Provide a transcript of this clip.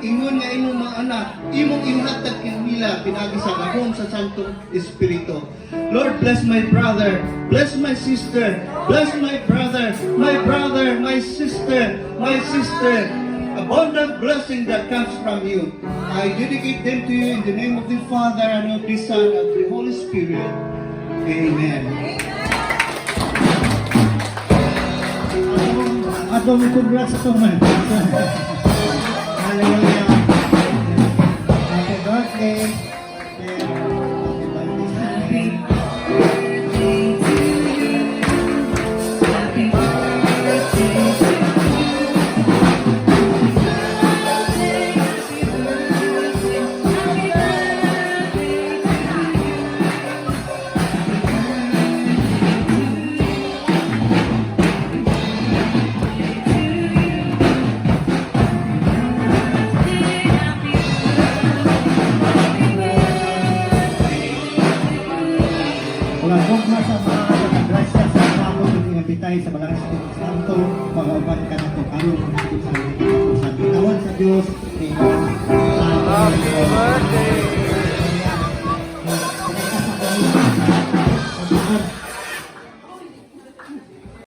Ingon nga imong mga anak, imong ihatag kanila pinaagi sa gahom sa Santong Espiritu. Lord, bless my brother, bless my sister, bless my brother, my sister, my sister. Abundant blessing that comes from you. I dedicate them to you in the name of the Father and of the Son and of the Holy Spirit. Amen. Atong congrats sa man. Hallelujah. Happy birthday. And happy birthday. Birthday to you. Happy birthday to you. Happy birthday, happy birthday, happy birthday to you. Happy birthday to you. Happy birthday to you. Happy birthday, happy birthday, happy birthday. Mga gugma sa mga grasya sa amo nga bitay sa Balang Espiritu Santo, pag-uban ka nato karon sa katapusan. Bitawan sa Dios. Amen. Happy birthday!